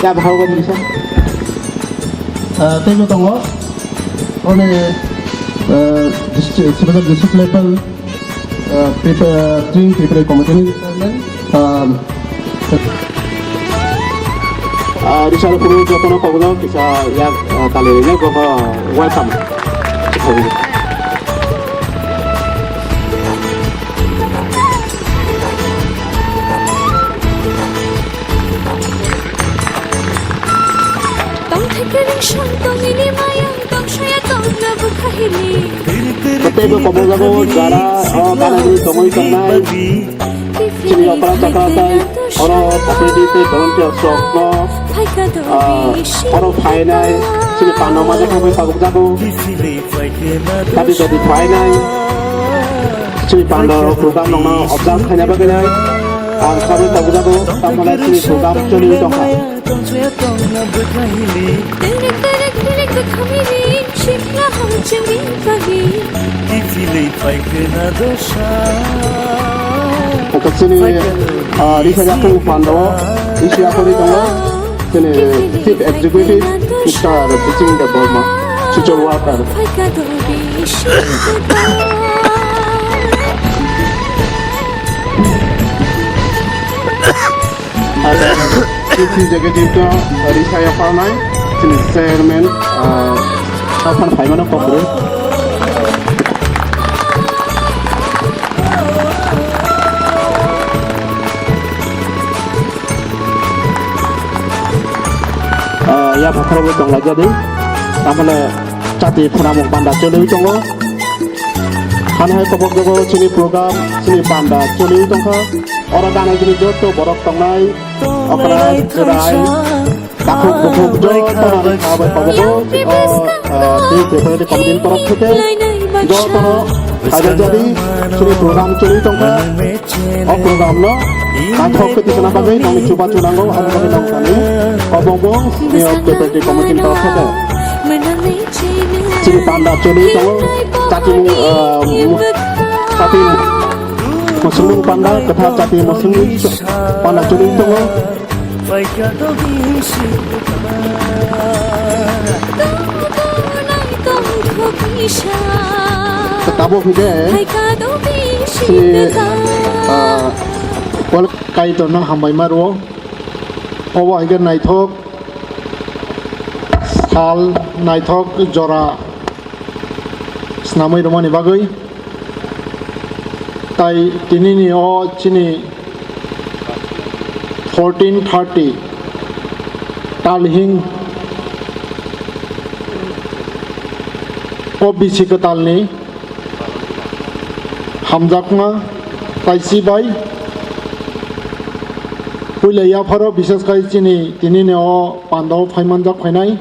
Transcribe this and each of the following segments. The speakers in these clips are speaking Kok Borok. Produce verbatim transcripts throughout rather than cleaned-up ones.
Ya, bahai ba bisa. Ah, teibo tongo. One, ah, distri-, Sibajak district level, ah, prepare, team prepare committee ni chairman, ah, Ah, Richard Phuru jotono kobojak kisa yak, ah, tali rwgwi welcome. Tongthai kwrwng song tongwini mayung tongsoya tongna bwkha hini. Teibo kobojago jara, o, banani tongwi tongnai. Chini opera chakra tai, oro thapidi tei volunteer rokno, ah, oro phainai, chini panda maja thangwi pagukjago. Tapi jadi phainai, chini panda program nokno observe khaina bagwi nai. Ang khabwi pagukjago, tamole chini program choli tongkha. Terek terek terek bwkhani ring sikla hong chengwi pagi. Kiphilwi phaikhe na dosa. Oko chini, ah, Risa Yakhung Pandao, isi akhori tongo, chini Chief Executive, Mister Biching Debbarma, social worker. Phaikha do bisi. Aro Chief Executive to Risa Yapharnai, chini chairman, ah, Hasan Phaimano Kokro. Ah, ya phakharo bo tonglaijadi. Tamole chati phunamung panda choliwi tongo. Hano hai kobok dogo chini program, chini panda choliwi tongkha. Oro ganai gini joto borok tongnai, okra, chwrai, takhuk bukhuk joto no khabai kobogo, o, ah, tei Deputy Committee ni torok theke joto no khaijak jadi chini program choli tongkha. O program no naithok khe tisana bagwi nongni chubachu nango, abo bagwi nong sani kobok bo, ni o Deputy Committee ni torok theke. Chini panda choli tongo, chati, ah, chati Mwswngmung panda, kwthar chati mwswngmung panda choli tongo. Tabuk hwnkhe si, ah, Kaitorno hambaima rwo. Obo hai khe naithok sal, naithok jora swnamwi rwmani bagwi. Tai tinini o chini fourteen thirty talhing o bisi kwtalni hamjakma taisi bai puila yapharo, bises khai chini tinini o pandao phaimanjak phainai.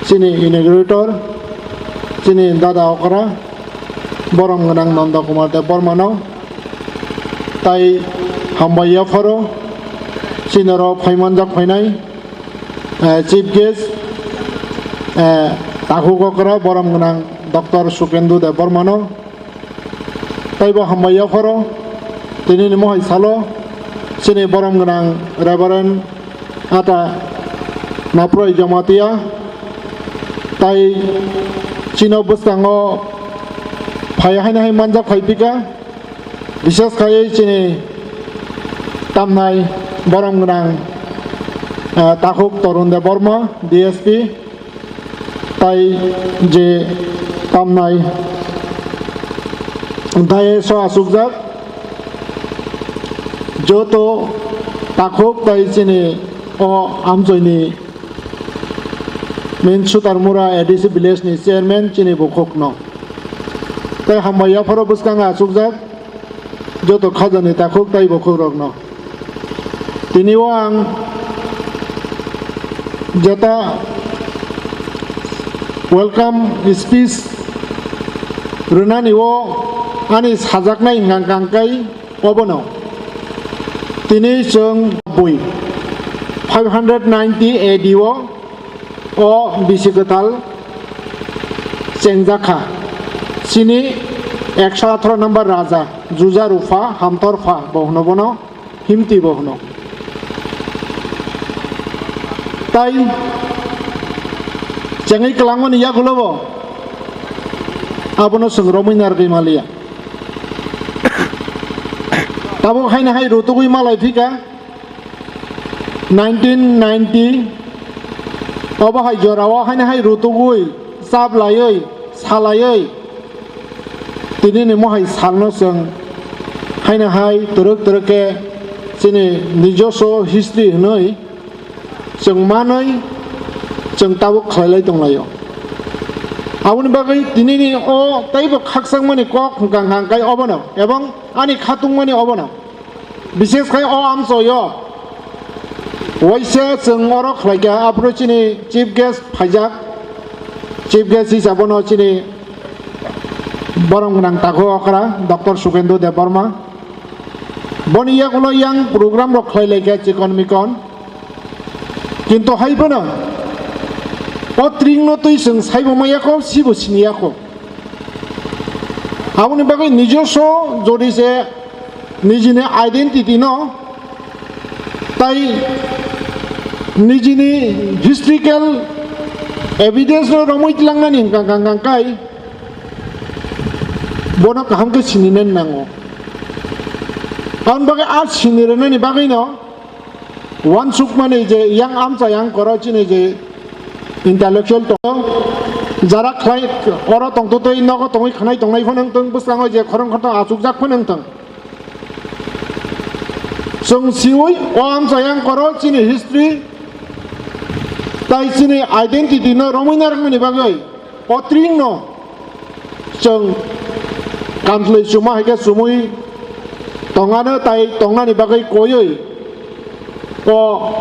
Chini inaugurator, chini dada okra, borom gwnang Nanda Kumar Debbarmano, tai hambai yapharo, chini oro phaimanjak phainai, eh, chief guest, eh, takhuk okra, borom gwnang Doctor Sukendu Debbarmano, taibo hambai yapharo, tinini mohai salo, chini borom gwnang Reverend Ata Naproi Jamatia, tai chino bwskango phai haino hai manjak phai pika, bises khai chini tamnai borom gwnang, ah, takhuk Torun Debbarma, D S P, tai je tamnai dais o achukjak joto takhuk tai chini o amchoini main Sutarmura A D C village ni chairman chini bukhukno tai hambai yapharo bwskango achukjak joto khajani takhuk tai bukhukrokno. Tini o ang jeta welcome speech rwnani o ani sajaknai hwnkha kangkai obono. Tini chwng bui five hundred ninety A D o o bisi kwtal chengjakha. Chini ekso atharo number raja, Juja Rupha, Hamtor Pha bo hwno bono, Himti bo hwno. Tai chengwi kwlangmani yagulo bo abono chwng romwi narwgwi maliya. Tabuk haino hai rutugwi malai phika nineteen ninety obo hai jorao haino hai rutugwi chaplaiwi salaiwi tinini mohai salno chwng haino hai twrwk twrwk khe chini nijoso history hwnwi chwng manwi chwng tabuk khlailai tonglaio. Aboni bagwi tinini o teibo khakchangmani kok hwnkha hwnkha hwnkhe obono ebong ani khatungmani obono. Bises khai o amchoyo waisa chwng oro khlaikha, aphuru chini chief guest phaijak, chief guest hisabono chini borom gwnang takhuk okra Doctor Sukendra Debbarma. Boni yagulo yang program rok khlai laikha chikon mikon. Kintu hai phano o tringno twi chwng saibo maya kho, sibo siniya kho. Aboni bagwi nijoso jodi se nijini identity no tai nijini historical evidence no romwi tlangnani hwnkha hwnkha hwnkha kai bono kaham khe sininani nango. Aboni bagwi a sini rwnani bagwino uansukmani je yang amcha yang koro chini je intellectual tongo, jara khlai oro tongtwtwi nogo tongwi khanai tongnai phano wngtong, bwskango je khorang khorang achukjak phano wngtong. Chwng siwi o amcha yang koro chini history tai chini identity no romwi narwkmani bagwi o tringno chwng kamchlwi chuma hai khe chumui tongano tai tongnani bagwi koiwi o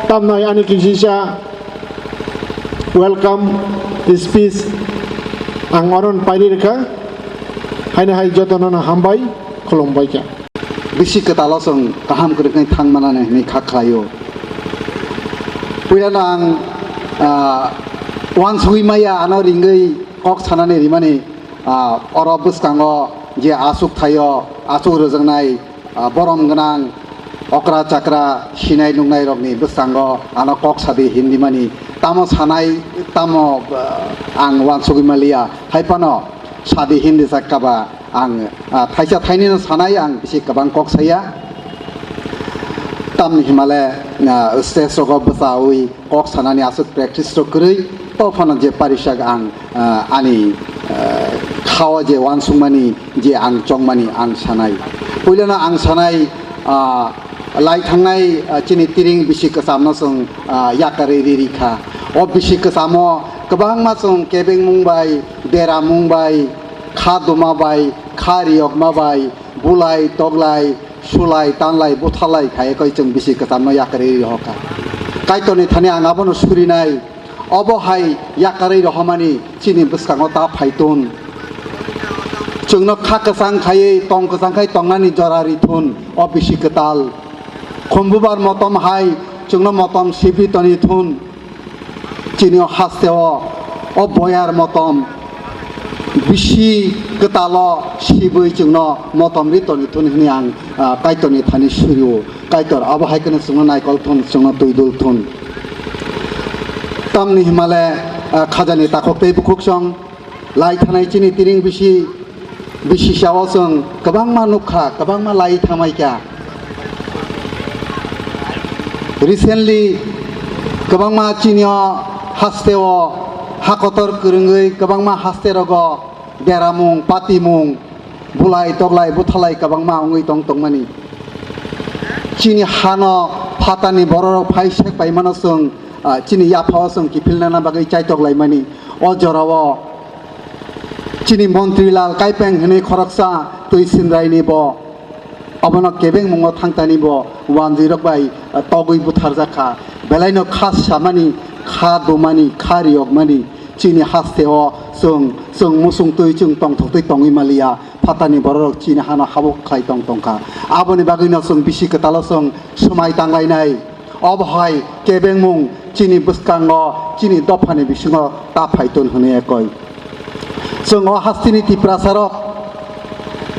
tamnai ani kisisa welcome speech ang oron pairi rwkha. Haino hai jotono no hambai khulumbai kha. Bisi kwtalo chwng kaham kwrwngwi thang manani hwnwi kha khlaio. Puilano ang, ah, uansugwi maya ano ringwi kok sanani rimani, ah, oro bwskango je achuk thaio, achuk rwjaknai, ah, borom gwnang, okra chakra, sinai nuknai rokni bwskango ano kok sadi himdi mani. Tamo sanai, tamo, ah, ang uansugwi maliya. Hai phano sadi himdi sak kaba. Ang, ah, thaisa thainino sanai, ang bisi kwbang kok saya. Tamni himale, ah, stage rogo bwchaui kok sanani aswk practice rok kwrwi, to phano je parisak ang, ah, ani, ah, khao je uansukmani je ang chongmani ang sanai. Puilano ang sanai, ah, lai thangnai, ah, chini tiring bisi kwchamno chwng, ah, yakarwi riri kha. O bisi kwchamo kwbangma chwng kebengmung bai, deramung bai, kha duma bai, kha riyokma bai, bulai, toglai, sulai, tanlai, buthalai khai koi chwng bisi kwchamno yakarwi rohorkha. Kaitorni thani ang abono surinai, obo hai yakarwi rohormani chini bwskango ta phaithun. Chwngno kha kwchang khaiwi tong kwchang khai tongnani jora rithun, o bisi kwtal. Khumbubar motom hai chwngno motom sibwi tonithun. Chini o hasteo o boyar motom bisi kwtalo sibwi chwngno motom ri tonwi thun hwnwi ang, ah, Kaitorni thani surio. Kaitor abo hai kheno chwngno naikol thun, chwngno twi dul thun. Tamni himale, ah, khajani takhuk tei bukhuksong lai thanai chini tiring bisi, bisi sao chwng kwbangma nukha, kwbangma lai thangmai kha. Recently, kwbangma chini o hasteo ha kotor kwrwngwi kwbangma haste rogo deramung, patimung, bulai, toglai, buthalai kwbangma wngwi tong tongmani. Chini hano phatani bororok phai sek paimano chwng, ah, chini yaphao chwng kiphilnana bagwi chaitok laimani. O jorao chini Montri Lal Kaipeng hwnwi khoroksa twi Sinraini bo obono kebengmungo thangtani bo wanjwirok bai, ah, togwi butharjak kha. Belaino kha samani, kha dumani, kha riyokmani chini hasteo chwng, chwng muchung twi chwng tongthok twi tongwi maliya. Phatani bororok chini hano habuk khlai tong tongkha. Aboni bagwino chwng bisi kwtalo chwng swmai tanglainai. Obo hai kebengmung chini bwskango, chini dophani bisingo ta phai ton hwnwi ekoi. Chwng o hasteni Tiprasarok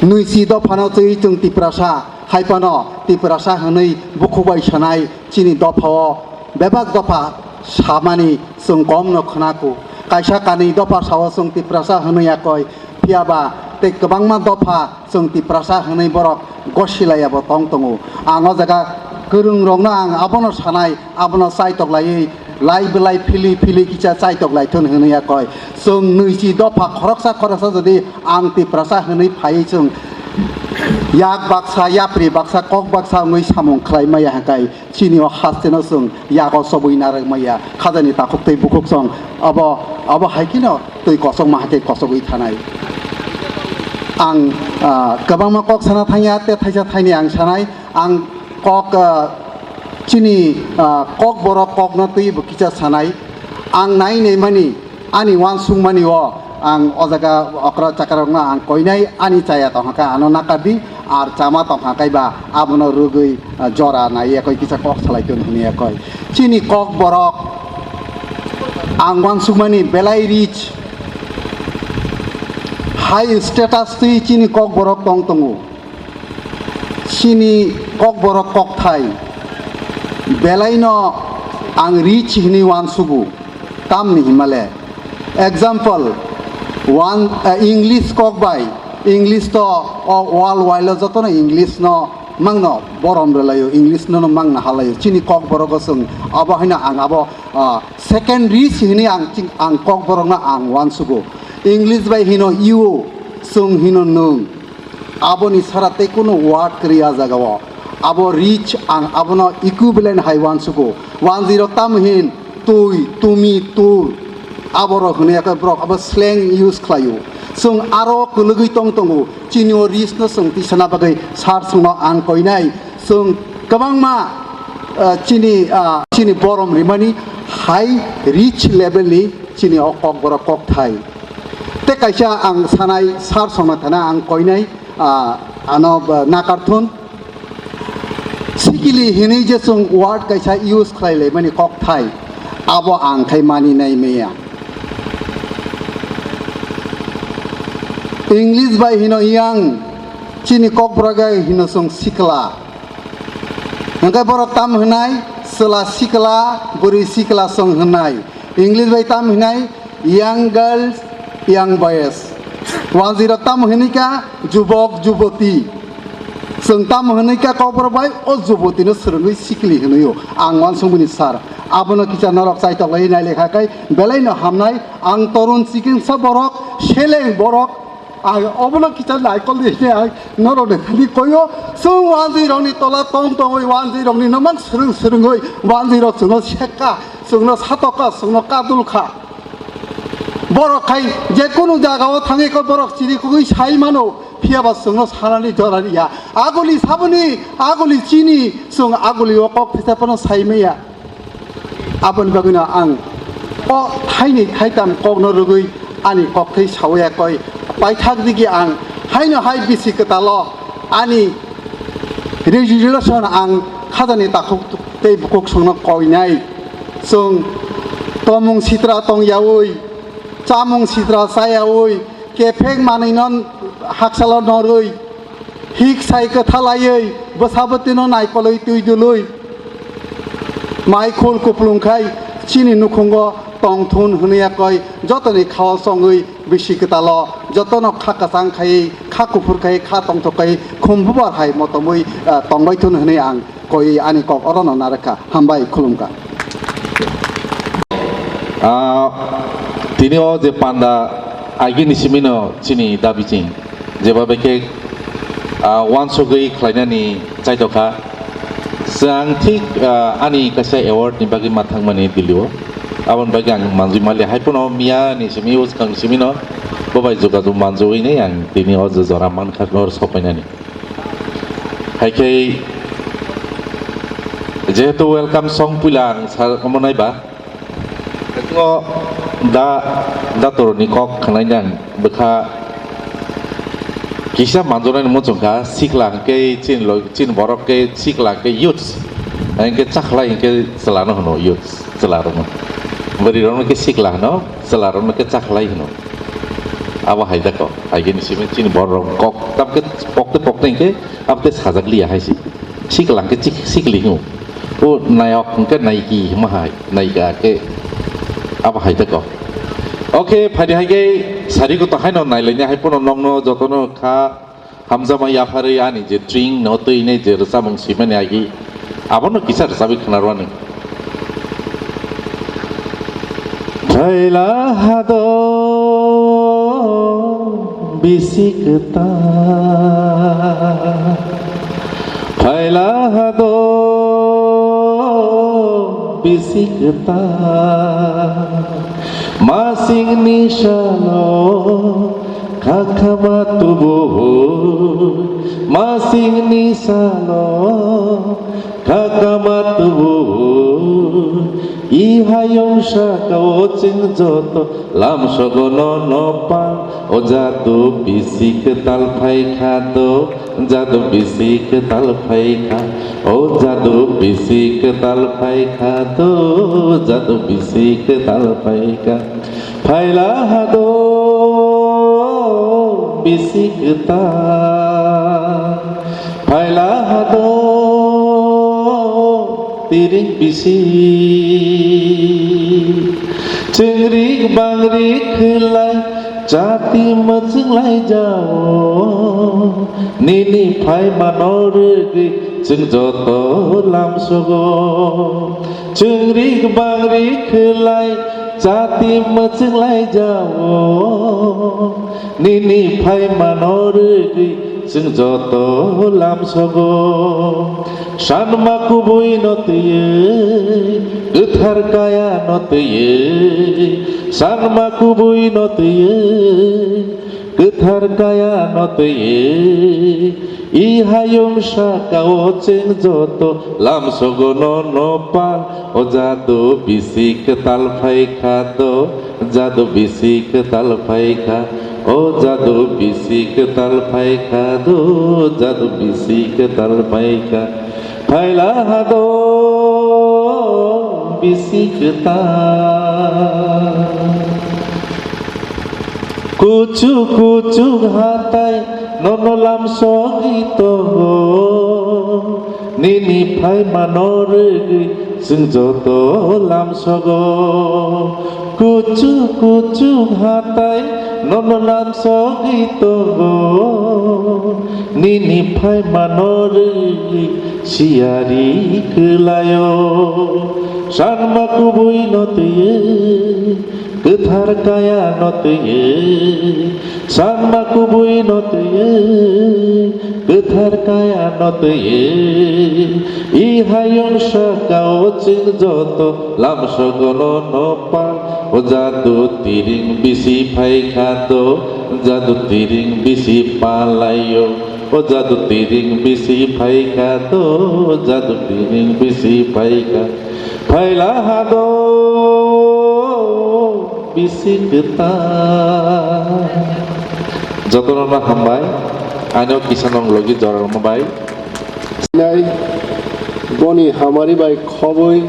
nwichi dophano twiwi chwng Tiprasa, hai phano Tiprasa hwnwi bukhuk bai sanai chini dophao bebak dopha samani chwng komno khwnakhu. Kaisa kanwi dopha sao chwng Tiprasa hwnwi yakoi, phiyaba tei kwbangma dopha chwng Tiprasa hwnwi borok gosilaiya bo tong tongo. Ang o jaga kwrwngrokno ang abono sanai, abono chaitok laiwi, lai belai phili phili kisa chaitok laithun hwnwi yakoi. Chwng nwichi dopha khoroksa khoroksa jodi ang Tiprasa hwnwi phaiwi chwng yak baksa, yapri baksa, kok baksa wngwi samung khlai maya hwnkhe, chini o hasteno chwng yago chobwi narwk maya, khajani takhuk tei bukhuk song abo, abo hai kheno twi kosokma hai khe kosogwi thanai. Ang, ah, kwbangma kok sana thangya, tei thaisa thaini ang sanai, ang kok, ah, chini, ah, kokborok kokno twi bo kisa sanai. Ang nai naimani, ani uansukmani o ang o jaga okra chakarokno ang koinai, ani chaya tongkha khe ano nakardi, ar chama tongkha khe ba abono rwgwi, ah, jora nai yakoi kisa kok salai tun hwnwi yakoi. Chini kokborok ang uansukmani belai rich, high status twi chini kokborok tong tongo. Chini kokborok kokthai belaino ang rich hwnwi uansugo, tamni himale. Example, one, eh, English kok bai, English to o world wide o jotono English no mangno borom rwlaio, English no mangna halaio. Chini kokborogo chwng abo haino ang abo, ah, second rich hwnwi ang ching-, ang kokborokno ang uansugo. English bai hino you, chwng hino nwng. Aboni sara tei kunu word kwrwi a jagao. Abo rich, ang abono equivalent hai uansugo. Wanjwirok tamo hin twi, tumi, tur. Aborok hwnwi yakhe borok abo slang use khlaio. Chwng aro kwlwgwi tong tongo. Chini o rich no chwng tisana bagwi sar chwngno ang koinai. Chwng kwbangma, ah, chini, ah, chini borom rimani high rich level ni chini o kokborok kokthai. Tei kaisa ang sanai sar songna thana ang koinai, ah, ano, ah, nakarthun. Sikili hinwi je chwng word kaisa use khlai laimani kokthai, abo ang khai mani nai maya. English bai hino young, chini kokborok bai hino chwng sikla. Hwnkhe borok tam hwnai, chwla sikla, bwrwi sikla chwng hwnai. English bai tam hwnai, young girls, young boys. Wanjwirok tamo hwnwi kha jubok, juboti. Chwng tamo hwnwi kha kokborok bai o jubotino swrwngwi sikli hwnwi o. Ang uansukmani sir. Abono kisa norok chaitok lai nai lekha khai belaino hamnai. Ang torun chikingsa borok, seleng borok. Ang obono kisa naikol di hwnwi ang norokni thani koyo. Chwng wanjwirokni tola tong tongwi wanjwirokni no mang swrwng swrwngwi wanjwirok chwngno sekka, chwngno satokha, chwngno kadulkha. Borok khai je kunu jagao thangwi khe borok chiri kugwi sai mano, phiya ba chwngno sanani jora riya. Aguli saboni, aguli chini, chwng aguli o kok phisa phano sai maya. Aboni bagwino ang o thaini thaitam kokno rwgwi ani kokthai sawi yakoi paithak digi ang haino hai bisi kwtalo ani resolution ang khajani takhuk tei bukhuk songno koinai. Chwng tomung sitra tong yaui, chamung sitra cha yaui, kephek manwino haksalo norwi, hik sai kwtha laiwi, bwsa bwtwino naikolwi twi dului, mai khul kuplung khai chini nukhungo tongthun hwnwi yakoi jotoni khao chongwi bisi kwtalo jotono kha kwchang khai, kha kuphur khai, kha tongthok khai, khum bubar hai motomwi, ah, tongbaithun hwnwi ang koi ani kok orono narwkha. Hambai, khulumkha. Ah, tini o je panda agini simino chini dabi ching, jeba bai khe, ah, wansugwi khlainani chaitokha. Chwng thik, ah, ani kaisa award ni bagwi ma thangmani Delhi o. Aboni bagwi ang manjui mali hai phano miya ni simi o swkang simino bo bai jogajog manjui ni ang tini o je jora mankha nor sopainani. Hai khe jehetu welcome song puila ang sa omo nai ba. Eko da, dator ni kok khanai nang bwkha kisa manjunai ni muchung kha sikla hwnkhe chin lo, chin borok khe sikla hwnkhe youths, hwnkhe chakhlai hwnkhe chwla no hwno youths, chwla rok no. Bwrwi rok no khe sikla hwno, chwla rok no khe chakhlai hwno. Abo hai da kok, hai khe ni simi chini borok rok kok, tam khe pokte pokte hwnkhe abo tei sajak liya hai se. Sikla hwnkhe chik-, sikli hwno. O nayok hwnkhe naiki hwnma hai, naika khe abo hai tei kok. Oke, phaidi hai khe sari koto haino nailaini hai pono nokno jotono kha hamjakma yapharwi ani je tring no twi hinwi je rwchapmung swimani agi abono kisa rwchapwi khwnarwani. Phaila hado bisi kwtal, phaila hado bisi kwtal, masingni salo khakhama tubu, masingni salo khakhama tubu, i hayung saka o chwng joto lamsogo no no pal, o jadu bisi kwtal phaikha do, jadu bisi kwtal phaikha, o jadu bisi kwtal phaikha do, jadu bisi kwtal phaikha. Phaila hado bisi kwtal, phaila hado tiring bisi, chwngri bangri khwlai chati mwchwng lai jao, nini phaimano rwgwi chwng joto lamsogo. Chwngri bangri khwlai chati mwchwng lai jao, nini phaimano rwgwi chwng joto lamsogo. Sanma kubui no twiwi, kwthar kaya no twiwi, sanma kubui no twiwi, kwthar kaya no twiwi, i hayung saka o chwng joto lamsogo no no pal, o jadu bisi kwtal phaikha do, jadu bisi kwtal phaikha, o jadu bisi kwtal phaikha do, jadu bisi kwtal phaikha. Phaila hado bisi kwtal. Kuchuk kuchuk hatai nono lamsogwi tongo, nini phaimano rwgwi chwng joto lamsogo. Kuchuk kuchuk hatai nono lamsogwi tongo, nini phaimano rwgwi siyari kwlaio. Sanma kubui no twiwi, kwthar kaya no twiwi, sanma kubui no twiwi, kwthar kaya no twiwi, i hayung saka o chwng joto lamsogo no no pal, o jadu tiring bisi phaikha do, jadu tiring bisi palaio, o jadu tiring bisi phaikha do, jadu tiring bisi phaikha. Phaila hado bisi kwtal. Jotono no hambai, ano kisa nong logi jora rwma bai. Nai, boni hamari bai khobwi,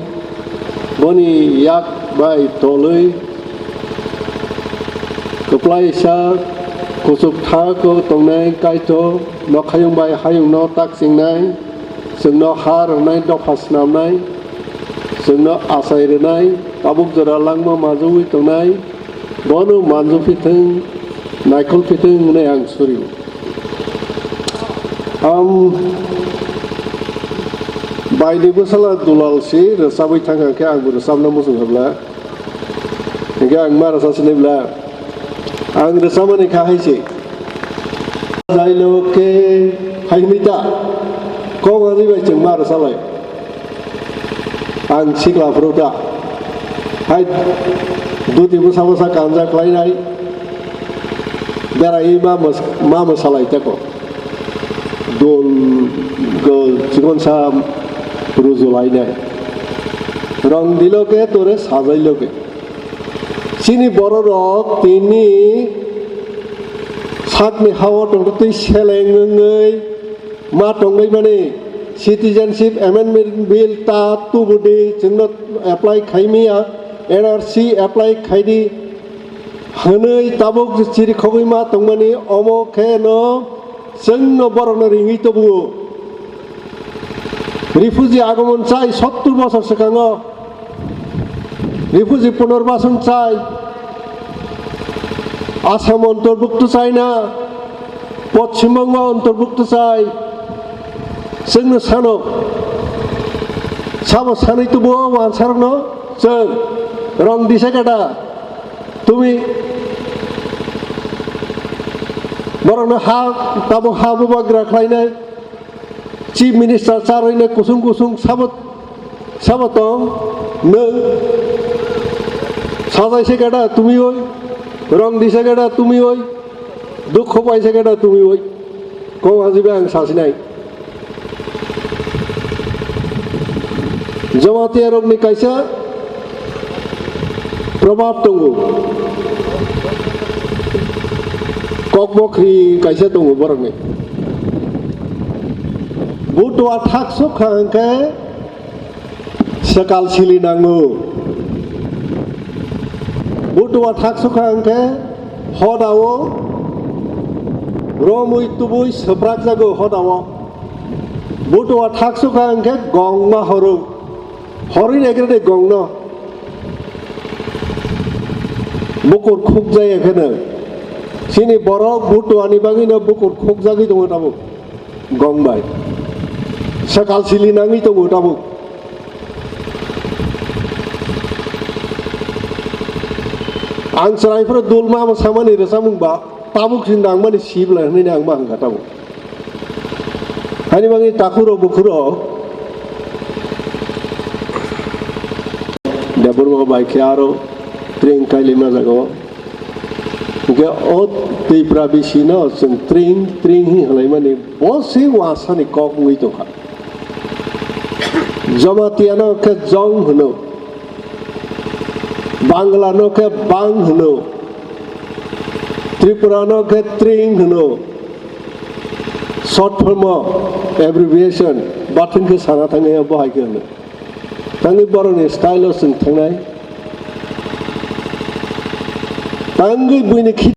boni yak bai tolwi, kwplaisa kuchuk thak o tongnai Kaitor, nokhayung bai hayungno tak chingnai, chwngno ha rwnai, dopha snamnai, chwngno achai rwnai, tabuk jora langma majugwi tongnai, bono manjuphi thung, naikolphi thung hwnwi ang suri. Ang baini bwsala dulal si rwchabwi thangkha khe angbo rwchabna muchung kha bla. Hinkhe ang ma rwcha sinai bla. Ang rwchabmani kha hai se. Jailo khe hai hwnwi ta. Kok ani bai chwng ma rwchalai. Ang sikla phuru ta. Hai duti bwsa bwsa kanja khlainai. Berai ma mos-, ma mwsalai tako. Dol, dol, chikonsa rujulainai. Rong dilo ke tore sajai loke. Chini bororok tini sakni hao tongtwi seleng wngwi ma tongbaimani Citizenship Amendment Bill ta tubudi chwngno apply khaimiya, N R C apply khaidi hwnwi tabuk chirikhogwi ma tongmani omo khe no chwngno borokno ringwi tubuo. Refugee agomon chai sottur bosor swkango. Refugee punorbason chai. Assam ontorbhukto chai na, Poschim Bongo ontorbhukto chai. Chwngno sano. Sabo sanwi tubuo wansarokno chwng rong disa gada. Tumi borokno ha, tamo ha bubagra khlainai. Chief Minister charwino kusung kusung sabo, sabo tong nwng sajai se gada tumioi, rong disa gada tumioi, dukho pai se gada tumioi. Kok ajiba ang sasinai. Jamatia rokni kaisa probab tongo. Kokbokri kaisa tongo borokni. Butua thak sukha hwnkhe swkal sili nango. Butua thak sukha hwnkhe hodao romwi tubui swprak jago hodao. Butua thak sukha hwnkhe gongma horo. Horwi naikhe de gongno. Bukur khukjaya kheno. Chini borok butuani bagwino bukur khukjagwi tongo tabuk. Gong bai. Swkal sili nangwi tongo tabuk. Ang chwraipro dulma abo samani rwchapmung ba tabuk si nangmani sibla hwnwi ang ma hwnkha tabuk. Hani bagwi takhuro bukhuro Debbarma bai khe aro tring kailima jaga o. Hwnkhe o Tipra bisino chwng tring tring hi hwlaimani bo se wasani kok wngwi tongkha. Jamatia no khe jong hwno, Bangla no khe bang hwno, Tripura no khe tring hwno. Short form o abbreviation bathwng khe sana thangya bo hai khe hwno. Tangwi borokni style o chwng thangnai. Tangwi buini khi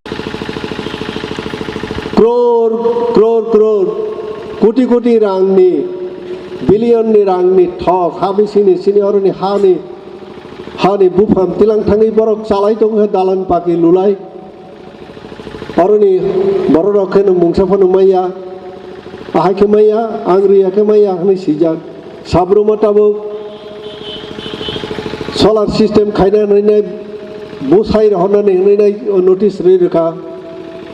crore, crore, crore, koti koti rangni, billion ni rangni thok ha bisingni chini oroni hani, hani buphang tilang thangwi borok chalai tongkha dalan paki lulai. Oroni borok rok khe nwng mungsa phano maya, ahai khe maya, ang riya khe maya hwnwi swijak. Sabruma tabuk solar system khaina hwnwi bwsai rohornani hwnwi notice rwi rwkha.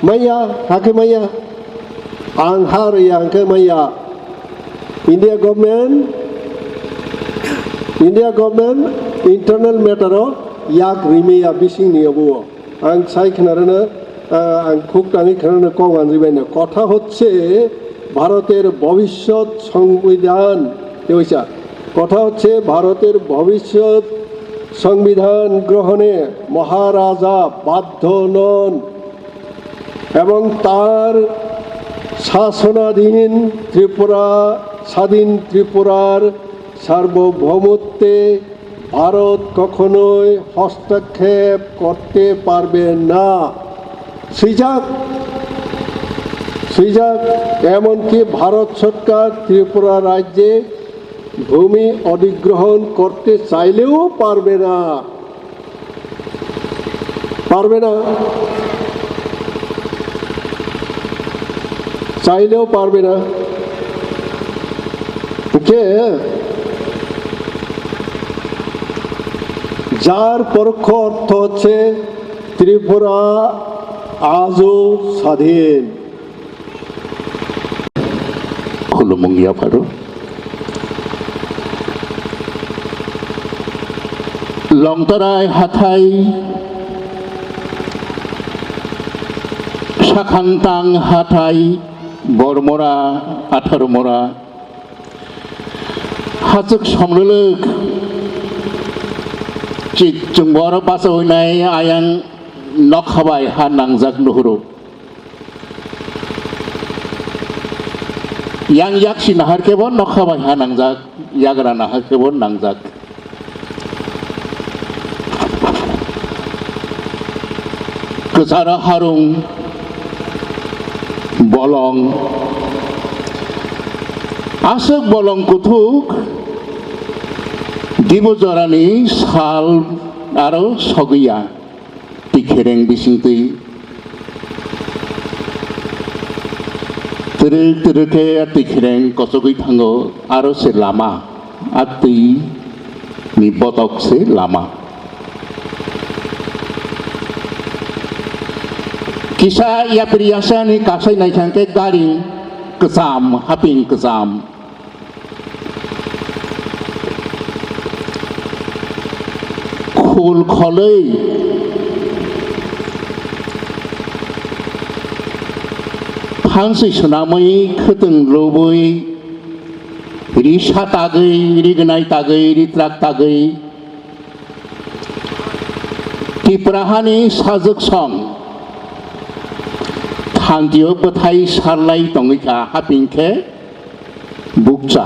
Maya, hakhe maya, ang ha rwya hwnkhe maya. India government, India government internal matter o yak rimaya bisingni obo. Ang sai khwnarwno, ah, ang khuk tangwi khwnarwno kok manjwi baino. কথা হচ্ছে ভারতের ভবিষ্যৎ সংবিধান, কি হইছে? কথা হচ্ছে ভারতের ভবিষ্যৎ সংবিধান গ্রহণে মহারাজা বাধ্য নন এবং তার শাসনাধীন ত্রিপুরা, স্বাধীন ত্রিপুরার সার্বভৌমত্বে ভারত কখনোই হস্তক্ষেপ করতে পারবে না। সুইজাক, সুইজাক, এমনকি ভারত সরকার ত্রিপুরা রাজ্যে ভূমি অধিগ্রহণ করতে চাইলেও পারবে না। পারবে না, চাইলেও পারবে না। ওকে, যার পরোক্ষ অর্থ হচ্ছে ত্রিপুরা আজও স্বাধীন। Khulumung yapharo. Longtarai hathai, Sakhangtang hathai, Bormora, Atharmora, Hachwk somlwlwk, chi-, chwng borok bachaui nai ayang nokha bai ha nangjak nuhuru. Yang yaksi nahar khe bo nokha bai ha nangjak, yagra nahar khe bo nangjak. Kwcharo harung, bolong, Aswk bolong kuthuk, dibo jorani sal aro sogwi ya, tikhereng bisingtwi. Twrwk twrwk khe tikhereng kochogwi thango, aro se lama, a twi ni botok se lama. Kisa yapri yasa ni kasai naithang khe gari kwcham, haping kwcham. Khul kholwi phanswi swnamwi khwtwng lubwi ri sa tagwi, ri gwnai tagwi, ri twrak tagwi, Tripura hani sajwk song thanti o bwthai sarlai tongwi kha, haping khe bukcha.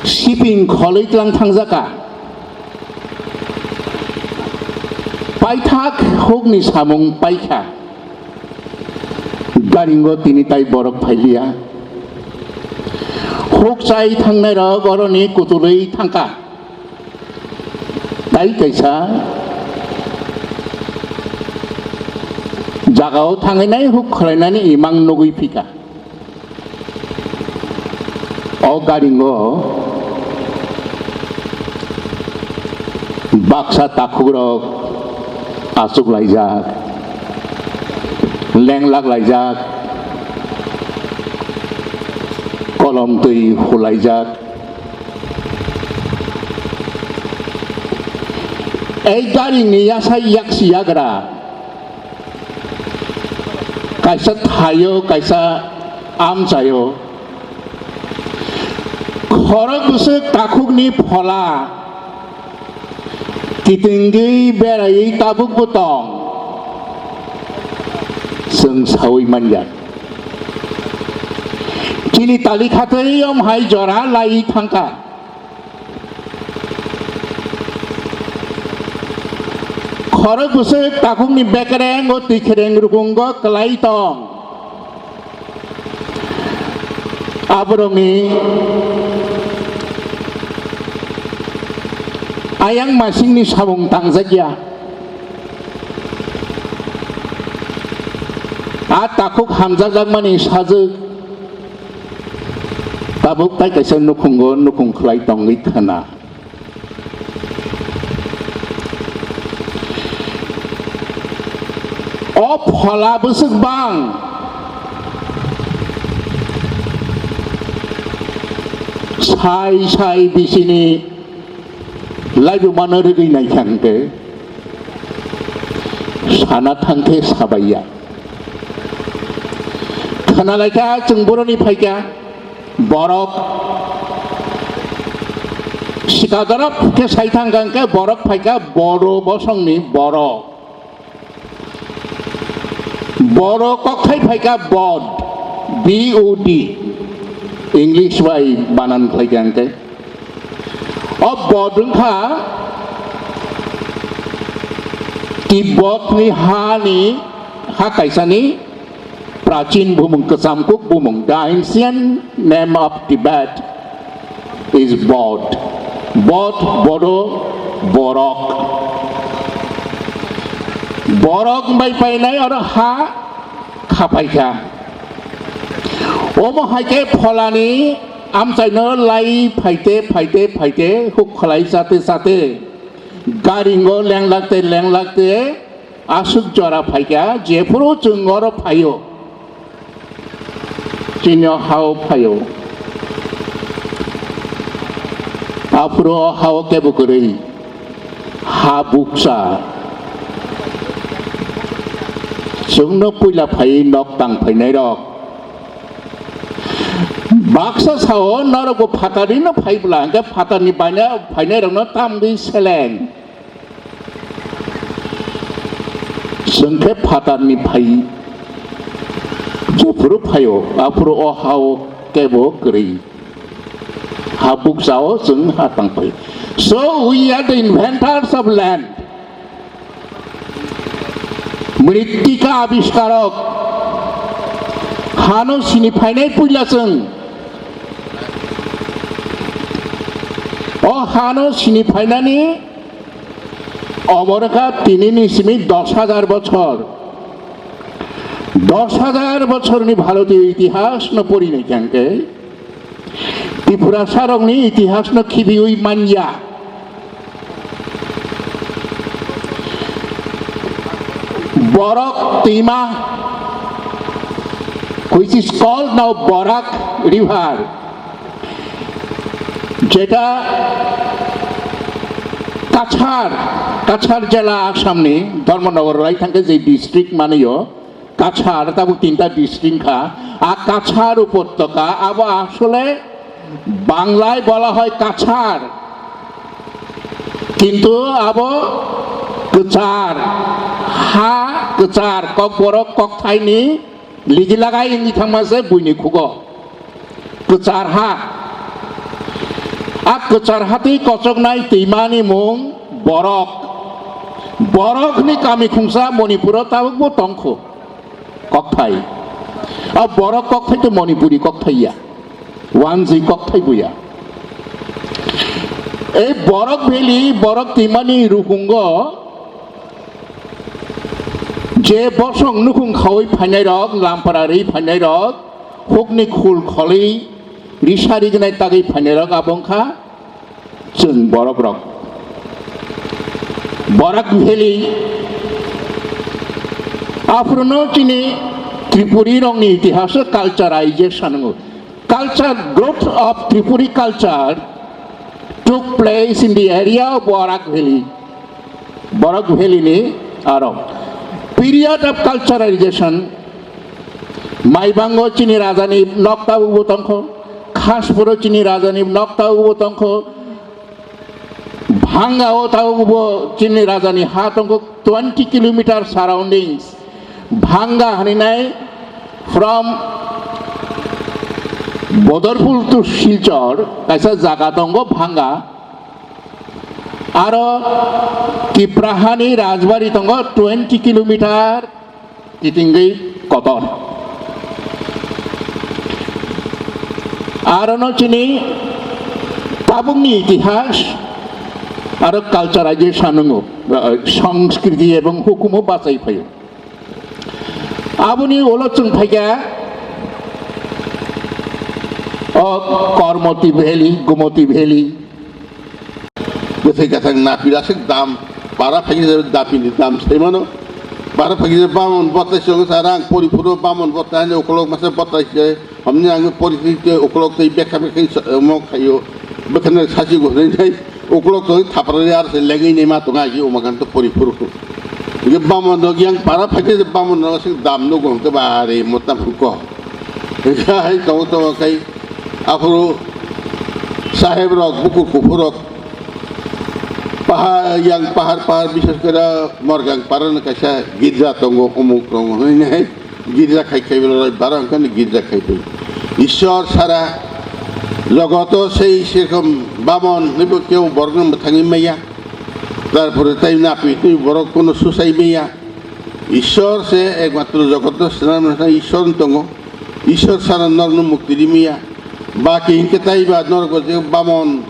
Siping kholwi tlang thangjak kha. Paithak hukni samung paikha. Garingo tini tai borok phailiya. Huk chai thangnai rok oroni kutulwi thangkha. Tai kaisa jagao thanginai huk khwlainani imang nugwi phika. O garingo baksa takhukrok achuk laijak, lenglak laijak, kolom twi hulaijak. Ei garini yasai yaksi yagra kaisa thaio, kaisa amchaio. Khorok bwswk takhukni phola kitingwi beraiwi tabukbo tong, chwng saui manya. Chini tali khatwi om hai jora lai thangkha. Khorok bwswk takhukni bekereng o twi khereng rukungo kwlai tong. Aborokni ayang masingni samung tangjakya. A takhuk hamjakjakmani sajwk tabuk tai kaisa nukhungo nukhung khlai tongwi khna. O phola bwswk bang sai sai bisini laibumano rwgwi naikha hwnkhe sana thangkhe sabaiya. Khwnalaikha chwng boroni phaikha. Borok sikadorop khe sai thangkha hwnkhe borok phaikha bodo bosongni borok. Bodo kokthai phaikha bod, B O D, English bai banan khlaikha hwnkhe. O bod wngkha Tibotni hani, ha kaisani Prachin bumung, kwcham kuk bumung, the ancient name of Tibet is Bod. Bod, Bodo, Borok. Borok bai painai oro ha khapaikha. Omo hai khe pholani amchaino lai phaite, phaite, phaite, huk khlai chate, chate, garingo lenglakte, lenglakte, aswk jora phaikha, jephuru chwng oro phaio. Chini o ha-o phaio. Aphuru o ha-o kebo kwrwi. Ha bukcha. Chwngno puila phaiwi nok tang phainairok. Baksa sao norokbo phatarnino phaibwla, hwnkhe phatarni baina phainairokno tamgwi seleng. Chwng khe phatarni phai, jephuru phaio, aphuru o ha-o kebo kwrwi. Ha bukchao chwng ha tang phai. So we are the inventors of land. Mritika abiskarok. Hano sini phainai puila chwng. O hano sini phainani omorokha tinini simi dos hajar bochor. Dos hajar bochorni bharotiyo itihasno pori naikha hwnkhe, Tiprasarokni itihasno khibiwi manya. Borok twima, which is called now Barak River, jeta Kachar, Kachar jela Assamni Dharmanagar lai thangkhe je district maniyo, Kachar tabuk tinta district kha, a Kachar উপত্যকা abo আসলে বাংলায় বলা হয় কাছাড়, কিন্তু abo kwchar, ha kwchar, kokborok kokthaini ligi lagai wngwi thangma se buini khugo. Kwchar ha. A kwchar hatwi kochoknai twimani mung Borok. Borokni kami khungsa Manipuro tabukbo tongkho. Kokthai. A Borok kokthai to Manipuri kokthai ya. Wanjwi kokthai buya. Ei Borok Valley, Borok twimani rukungo je bosong nukhung khaui phainairok, lampara rwi phainairok, hukni khul kholwi risa rignai tagwi phainairok abo wngkha chwng borokrok. Barak Valley, aphuru no chini Tripuri rokni itihas o culturization wngo. Culture, growth of Tripuri culture took place in the area of Barak Valley. Barak Valley ni aro period of culturization, Maibango chini rajani nok tabukbo tongkho, Khaspuro chini rajani nok tabukbo tongkho, Bhanga o tabukbo chini rajani ha tongkho twenty kilometer surroundings. Bhanga hwnwi nai from Bodorpur to Silchar kaisa jaga tongo Bhanga. Aro Tipra hani Rajbari tongo twenty kilometer kitingwi kotor. Arono chini tabukni itihas aro culturization wngo, eh, sanskriti ebong hukumo bachai phaio. Aboni ulo chwng phaikha o Kormoti Valley, Gomoti Valley, Bwthai kwthang napi aswk dam, para phaikhe dapini dam sai mano. Para phaikhe bamon bota se wngkha rang pori phuru bamon bota hani ukolog masa bota se, hamni ang pori tei ukolog tei bekha bekha omo khaio. Bekhano sasi go nai nai ukolog to thapra ar se lengwi ni ma tonga ji omo kan to pori phuru. Ge bamon do yang para phaikhe bamon no aswk dam no go to ba re mota ko. Hai to to kai aphuru saheb rok bukur kuphur rok Pahar, yang pahar, pahar, bises kore Morgang Parano kaisa girja tongo, umuk tongo, hwnwi nai girja khai khai belai bara wngkha ni girja khai khai. Ishwar sara jogoto sei serokom bamon hwnwi bo kebo borokno mwthangwi maya. Tarpore tai napi twi borok kono susai maya. Ishwar se ekmatro jogoto swnam Ishwar tongo. Ishwar sana norokno mukti rimaya. Baki hinkhe taiba norokbo je bamon,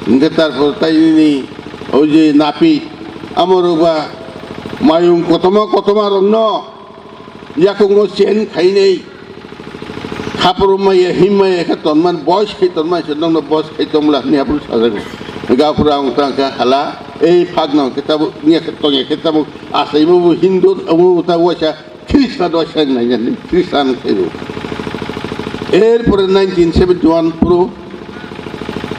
hinkhe tarpor taini oi je napi, amorokba mayung kotoma kotoma rokno yakungo chen khainai. Khapru maya, him maya khe tonman, bois khai tonman se nokno bois khai tongmla hwnwi aphuru sajago. Hinkhe aphuru ang tangkha hala, ei phagno khe tabuk, nya khe tongya khe tabuk, achaimo bo Hindu, amo bo tabuk waisa, Khristan rok sang nai nani, Khristan khe bo. Erpore nineteen seventy one phuru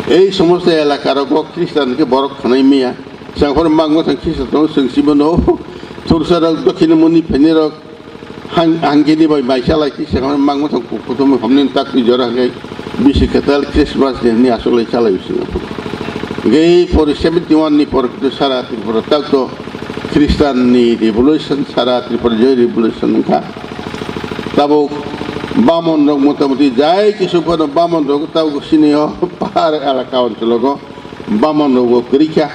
ei somosto elaka rogo Khristan khe borok khanai maya. Sang phoro mangma thang Khristan tong seng simo no. Thursa rok dokhino muni phene rok hang, hangkhe ni bai mai chalai khe sang phoro mangma thang kukutum homni tak ni jora hangkai. Bisi kwtal Christmas ni hwnwi aswk lai chalai bisi. Hwnkhe pori seventy one ni por khe sara Tripura tak to Christian ni revolution, sara Tripura joy revolution wngkha. Tabuk bamon rok motamoti jai kisu phano bamon rok tabuk sini o pahar elaka onchologo bamon rok bo kwrwi kha.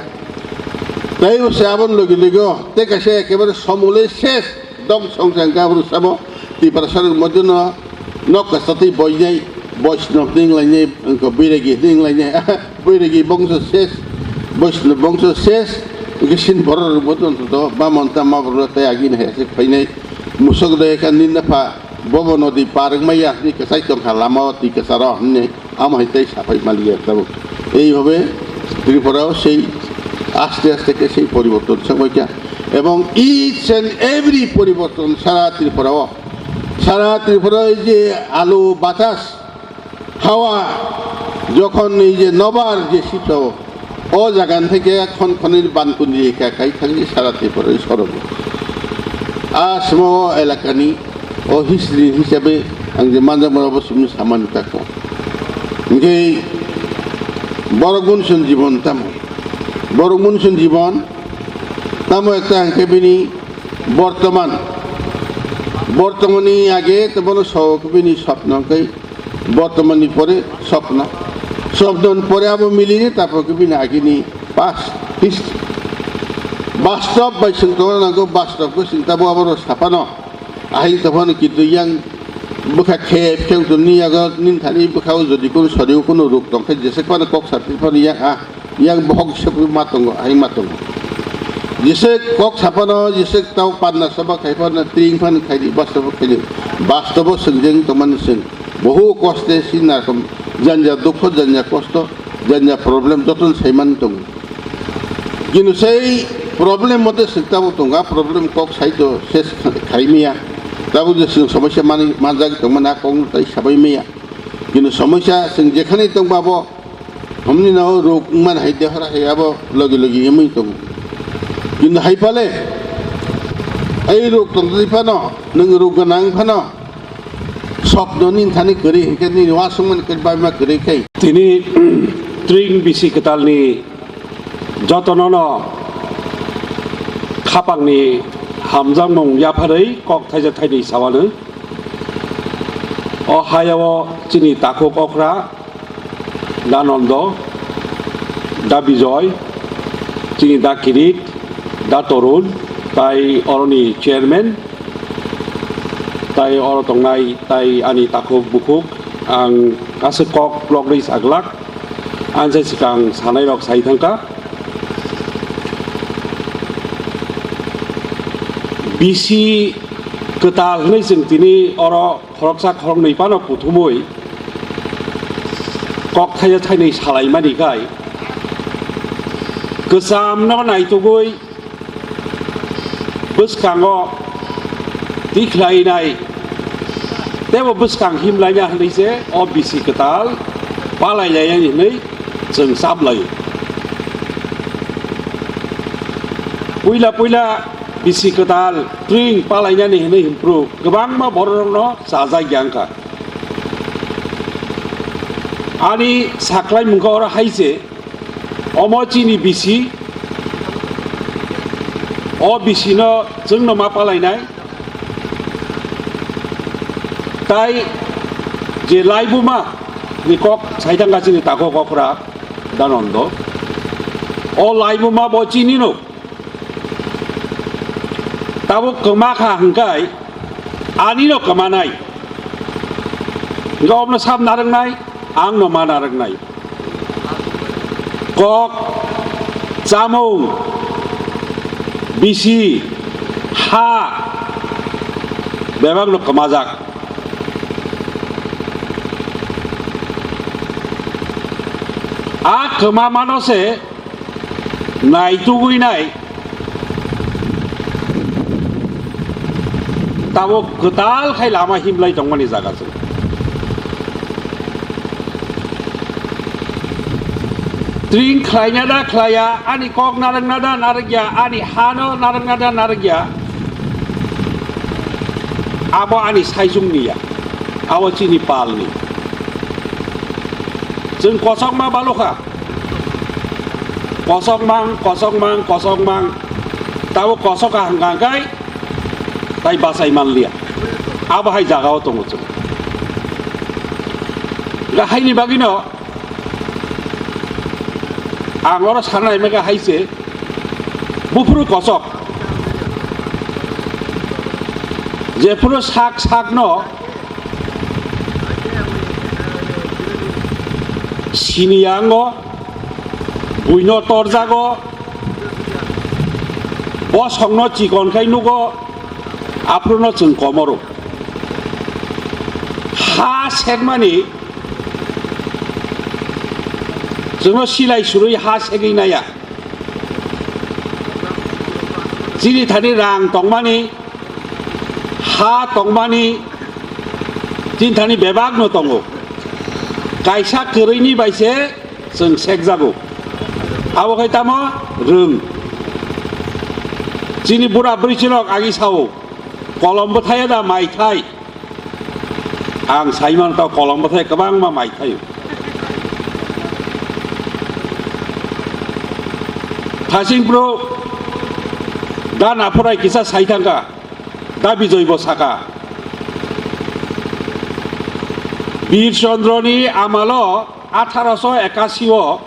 Tai bo se aboni logi logi o tei kaisa ekebare somole ses. Dong song sang ka bru sabo, Tiprasa rok mojono nok kasa tei boinai, Boishnobni wnglainai, wngkha Boiragi hwnwi wnglainai, Boiragi bongso ses, Boishnob bongso ses, wngkhe sini borok rwngbo tongthoto, Bamon tama borok tei agini hai aswk phainai, musok de kha nini napha, bobo nodi par wngmaya hwnwi kwchai tongkha lama o twi kwcharo hwnwi, amo hai tei saphai maliya tabuk. Eiভাবে Tripura o sei aste aste khe sei poriborton sokbaikha, ebong each and every poriborton sara Tripura o, sara Tripura o ei je alu batas Hawa jokhon ni je nobar je sito, o jaga ni theke khon khonwi bankundi ekha khai thangwi sara Tripura ni sorogo. A simo elaka ni o history hisabe ang je manjak mano bo simi samani tako. Hingke borok munsun jibon tamo. Borok munsun jibon tamo ekta hingke bini bortoman. Bortoman ni age to bono sok bini sopno hingke Bortoman ni pore sopno. Sopno ni pore abo miline, tarpor khe bini agini past history. Bastob bai chwng tongna nango, bastob khe chwng tabuk abo rw saphano. Ahai tongphano kintu yang bwkha khe, khe wngtoni yago nini thani bwkha o jodi kunu sori o kunu ruk tongkhe jesek phano kok saphi phano yang a. Yang bohok hisab ma tongo, hai ma tongo. Jese kok saphano, jese tau panna saba khai phano, tring phano khai di, bastobo khai di. Bastobo swngjeng tongmani chwng. Bohu koste sinna kom, janja dukho, janja kosto, janja problem joton saimani tongo. Kinu sei problem mote swk tabo tonga, problem kok sai to ses khai miya. Tabo je chwng somosya mani manjak tongmani a kok tai sabai miya. Kinu somosya chwng jekhani tongba bo Hamni no ruk man hai de hora hai abo logi logi emui tong. Kintu hai pale, ai ruk tong twi phano, nung ruk ganang phano, sopno nin thani kwrwi hinkhe nini wasung man kwrwi bai ma kwrwi khai. Tini tring bisi kwtalni jotono no khapangni hamjakmung yapharwi kok thaisa thainwi sawano. O hayao chini takhuk okra Da Nondo, Da Bijoy, chini Da Kirit, Da Torun, tai oroni chairman, tai oro tongnai tai ani takhuk bukhuk, ang aswk kok logri saglak, ang se swkang sanai rok sai thangkha. Bisi kwtal hwnwi chwng tini oro khoroksa khoroknwi phano kuthumwi kok thaisa thainwi salaimani khai kwchamno naitugwi bwskango tikhlainai teibo bwskang himlaina hwnwi se o bisi kwtal palailainani hwnwi chwng chaplaio. Puila puila bisi kwtal tring palainani hwnwi hwnphru kwbangma bororokno chajak ya wngkha. Ani saklaimungkha oro hai se, omo chini bisi, o bisino chwngno ma palainai, tai je laibuma ni kok saithangkha chini takhuk okra Da Nondo, o laibuma bo chinino. Tabuk kwma kha hwnkhe anino kwmanai. Hwnkhe obono sab narwknai, angno ma narwknai. Kok, chamung, bisi, ha, bebakno kwmajak. A kwma mano se naitugwi nai tabuk kwtal khai lama himlai tongmani jaga se. Tring khlaina da khlaiya, ani kok narwkna da narwkya, ani hano narwkna da narwkya, abo ani saichungni ya, abo chini palni. Chwng kosokma balokha. Kosokmang, kosokmang, kosokmang. Tabo kosok kaham kangkai, tai bachai manliya. Abo hai jagao tongo chwng. Ga haini bagwino ang oro sanai mega hai se, buphuru kosok. Jephuru sak sakno Chini yango, buino torjago, bosongno chikon khai nugo, aphruno chwng komoro. Ha sekmani chwngno silai surui ha segwi naya. Chini thani rang tongmani, ha tongmani, chini thani bebakno tongo. Kaisa kwrwini bai se chwng sekjago. Abo khai tamo rwng. Chini bura bwrwi chwlok agi sao, kolom bwthai da mai thai. Ang sai mano, kolom bwthai kwbangma mai thaio. Thasing bro, da naphorai kisa sai thangkha, da Bijoy bo sakha. Bir Chandra ni amalo atharo so ekasi o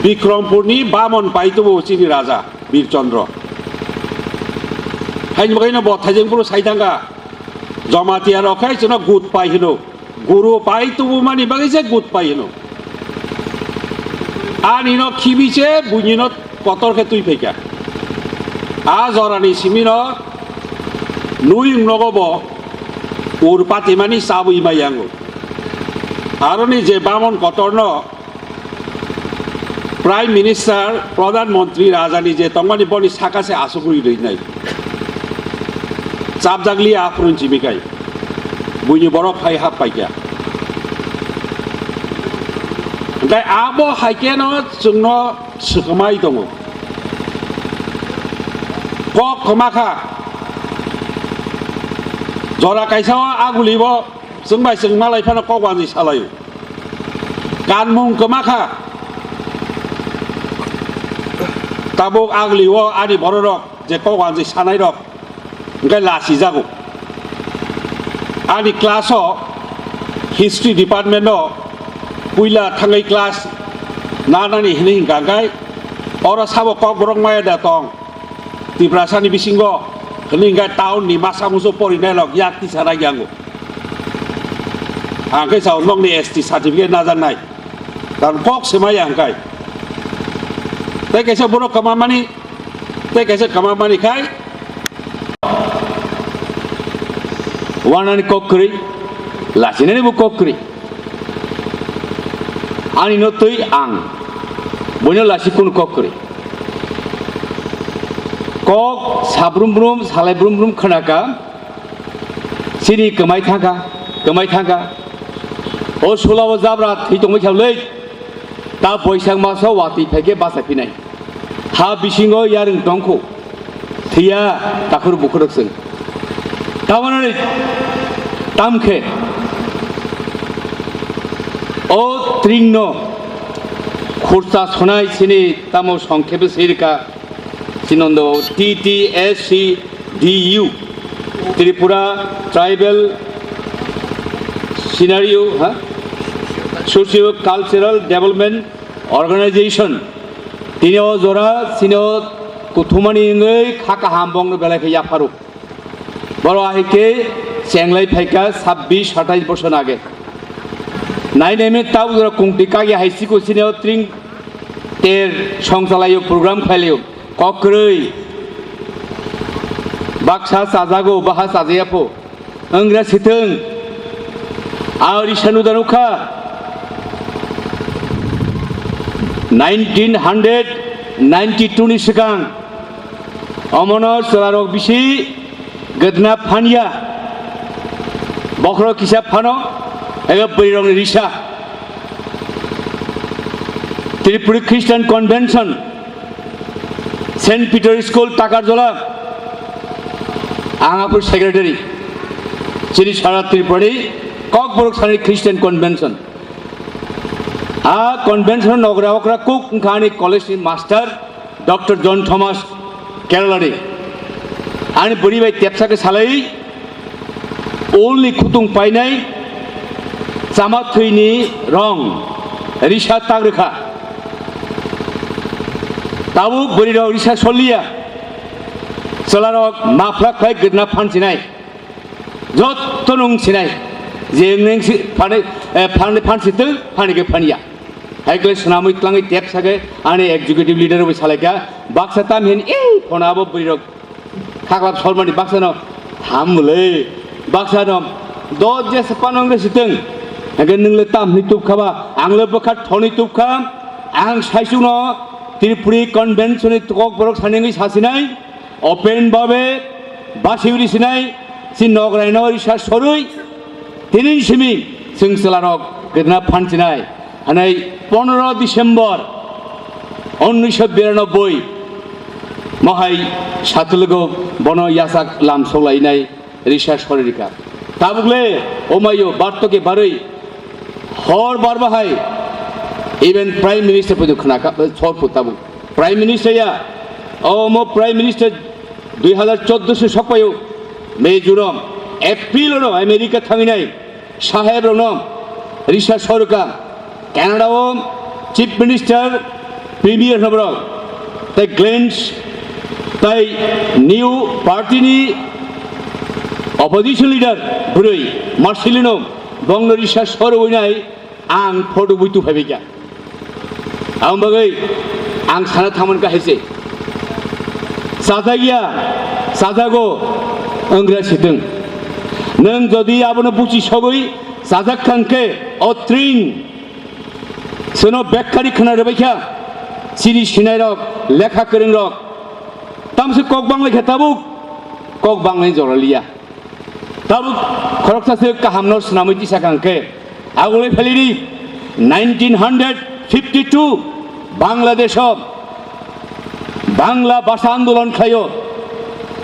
Bikrampur ni Bamon pai tubu chini raja Bir Chandra. Haini bagwi no bo thaijeng bro sai thangkha. Jamatia rok khai chwngno gut pai hino. Guru pai tubumani bagwi se gut pai hino. Ani no khibi se buini no kotor khe twi phaikha. A jorani simi no nui wng nogo bo ur patimani chabwi mai yango. Aroni je Bamon kotor no Prime Minister, Pradhan Mantri rajani je tongmani boni saka se asugwi rwnai. Chapjak liya aphuru chimi kai. Buini borok hai hap paikya. Hingkai abo haikeno chwngno swkmai tongo. Kok kwmakha. Jora kaisa o aguli bo chwng bai chwng malai phano kok wanjwi salaio. Kanmung kwmakha. Tabuk agli o ani bororok je kok wanjwi sanairok hingke lasijago. Ani class o history department o puila thangwi class nanani hinwi hingka hingkai oro sabo kokborok maya da tong. Tiprasani bisingo hwnwi hingkhe town ni masa musu porinai rok yak tisa raiyango. Ang khe sao nokni S T certificate najaknai. Karon kok se maya hingkai. Tei kaisa borok kwmamani, tei kaisa kwmamani khai. Wanani kok kwrwi, lachinani bo kok kwrwi. Ani no twi ang, boino lachi kunu kok kwrwi. Kok sabrum brum, salai brum brum khwnaka, chini kwmai thangkha, kwmai thangkha. O sula o jabra thwi tongwi khablwi, ta Boisak maso watwi phaikhe bachai phinai. Ha bisingo yarwng tongkho, thwiya takhur bukhurok chwng. Tamoni tamkhe o tringno khursa sonai chini tamo songkhepe sirika. Chinondo T T S C D U, Tripura Tribal Scenario, ha? Socio Cultural Development Organization. Tini o jora, chini o kuthumani wngwi kha kaham bongno belai khe yapharo. Boro ahike chenglai phaika sabbish satais bosor age. Nai nai me tabuk jora kungtwi kagya hai siko chini o tring ter songchalaio program khlaio. Kokrwi baksa chajago, baha chajaya pho. Wngya sithwng. A risa nuda nukha. Nineteen hundred ninety-two ni swkang omono chwlarok bisi gwdna phanya. Bokhorok kisa phano ego bwrwirokni risa. Tripuri Christian Convention, Saint Peter School, Takarjola, ang aphuru secretary, chini sara Tripurani Kokborok sani Christian Convention. A convention nogra okra kuk wngkha ani college ni master, Doctor John Thomas Kerala ni. Ani bwrwi bai tepsa khe salai, ulni khutung painai, chama thwini rong, risa tak rwkha. Tabuk bwrwi rok risa soliya, chwla rok mafla khlai gwdna phan sinai, jotto nung sinai, je neng si phani, eh, phani phan sitwng, phani khe phanya. Hai khe swnamwi twlangwi tep sake ani executive leader bai salaikha, baksa tam hin ei phone abo bwrwi rok khaklap solmani baksa no tham muli baksa no do je panong re siteng. Hake nwngle tam hwnwi tubkha ba, ang le bwkha thoni tubkha, ang saisuk no Tripuri convention ni kok borok saningwi sasinai, open babe basiwi risinai, si nograi no risa sorwi, tinin simi chwng chwlarok kwrwna phanchinai. Hwnwi pondro December unnisho biranoboi mohai satulgo bono yachak lam soklainai risa soririkha. Tabukle omayo bartoke barwi hor bar bahai even Prime Minister pwdu khwnakha, sorphu tabuk Prime Minister ya, omo Prime Minister dui hazar chordo se sokpaio May June April no America thanginai saheb rokno risa sorkha, Canada o Chief Minister, Premier no borok, tei Glenn, tei new party ni opposition leader bwrwi Marcelino bongno risa sorwinai ang photo bui tu phaibaikha. Ang bagwi ang sana thaman kahai se. Sajagya, sajago, wnggra sitwng. Nwng jodi abono buchi sogwi sajak kha hwnkhe, o tring sono bekkani khna rwbaikha, chini sinairok, lekha kwrwngrok. Tamse kok banglai khe tabuk, kok banglai joraliya. Tabuk khoroksa se kahamno swnamwi tisa kha hwnkhe, agulai phailini nineteen hundred fifty two Bangladesh o Bangla bhasha andolon khlaio.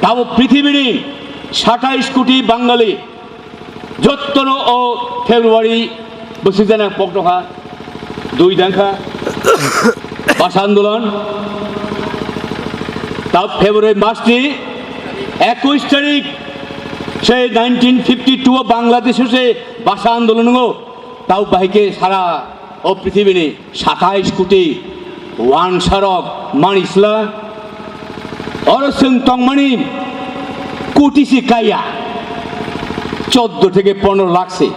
Tabuk prithibini satais koti Bangali jottono o February bwswk jana pok tongkha, dui dangkha bhasha andolon. Tabuk February mas ni ekush tarik se nineteen fifty two o Bangladesh o se bhasha andolon wngo. Tabuk bahai khe sara o prithibini satais koti wansarok manisla. Oro chwng tongmani koti se kaya, chordo theke pondro lakh se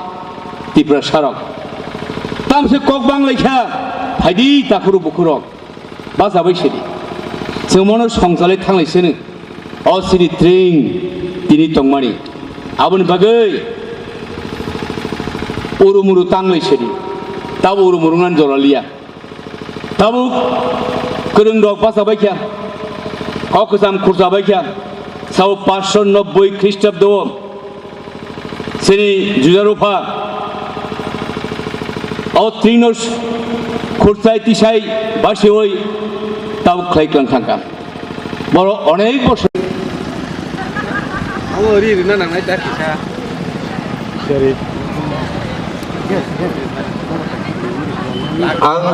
Tiprasarok. Tamse kok banglaikha, phaidi takhuru bukhurok. Bachabai sidi. Chwng mono songchalai thanglai sini. O sini tring tini tongmani. Aboni bagwi urumuru tanglai sidi. Tabo urumuru ngan joraliya. Tabuk kwrwng rok bachabai kha. Kok kwcham khurchabai kha. Sao paanch sho nobboi Khristabdo. Sini Jujarupha o tringno khurchai tisai basioi tabuk khlai klang thangkha. Boro onek bosor. Abo ri rina nangnai ta kisa. Sorry. Ang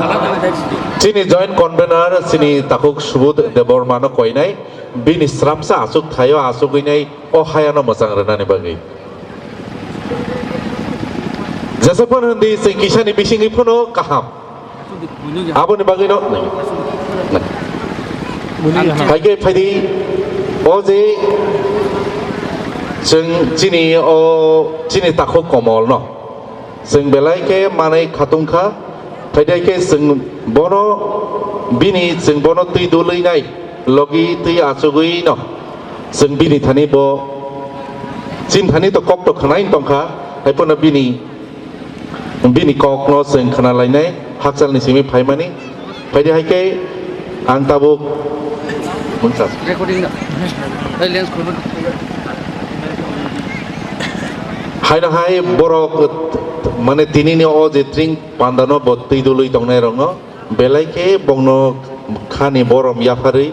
chini joint convener chini takhuk Subodh Debbarma no koinai, bini sramsa aswk thaio aswk wngnai. O hayano mwchang rwnani bagwi. Jesa phano hindi chwng kisani bisingwi phano kaham. Aboni bagwino. Hai khe phaidi o je chwng chini o chini takhuk Komolno. Chwng belai khe manwi khatungkha, phaidai khe chwng bono bini chwng bono twi dulwi nai, logi twi achugwi no chwng bini thani bo chini thani to kok to khwnai tongkha, hai phano bini, bini kokno chwng khwnalainai hakchalni simi phaimani. Phaidi hai khe ang tabuk Recording da. Hey, lens khulba. Haino hai borok mane tinini o je tring pandano bo twi dului tongnai rokno belai khe bongno khani borom yapharwi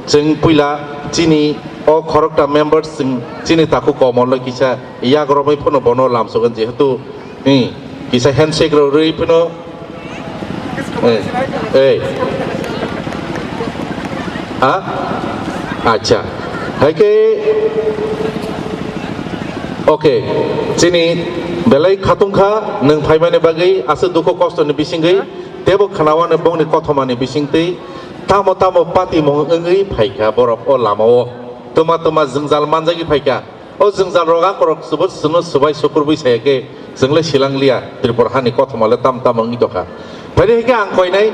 chwng puila chini o khorokta members chwng chini takhuk Komolno kisa yak romwi phano bono lamsogo jehetu Ni, kisa handshake rw rwi phano. Eh, eh. Ha? Acha. Hai khe, okay. Chini belai khatungkha nwng phaimani bagwi aswk dukhu kostoni bisingwi teibo khwnawani bongni kothomani bisingtwi tamo tamo patimung wngwi phaikha borok o lamao. Twma twma jwngjal manjagwi phaikha. O jwngjal rok akorok chwbo chwngno swbai sukurbwi saya khe chwng le silang liya, Tripura hani kothoma le tam tamo wngwi tongkha. Phaidi hai khe ang koinai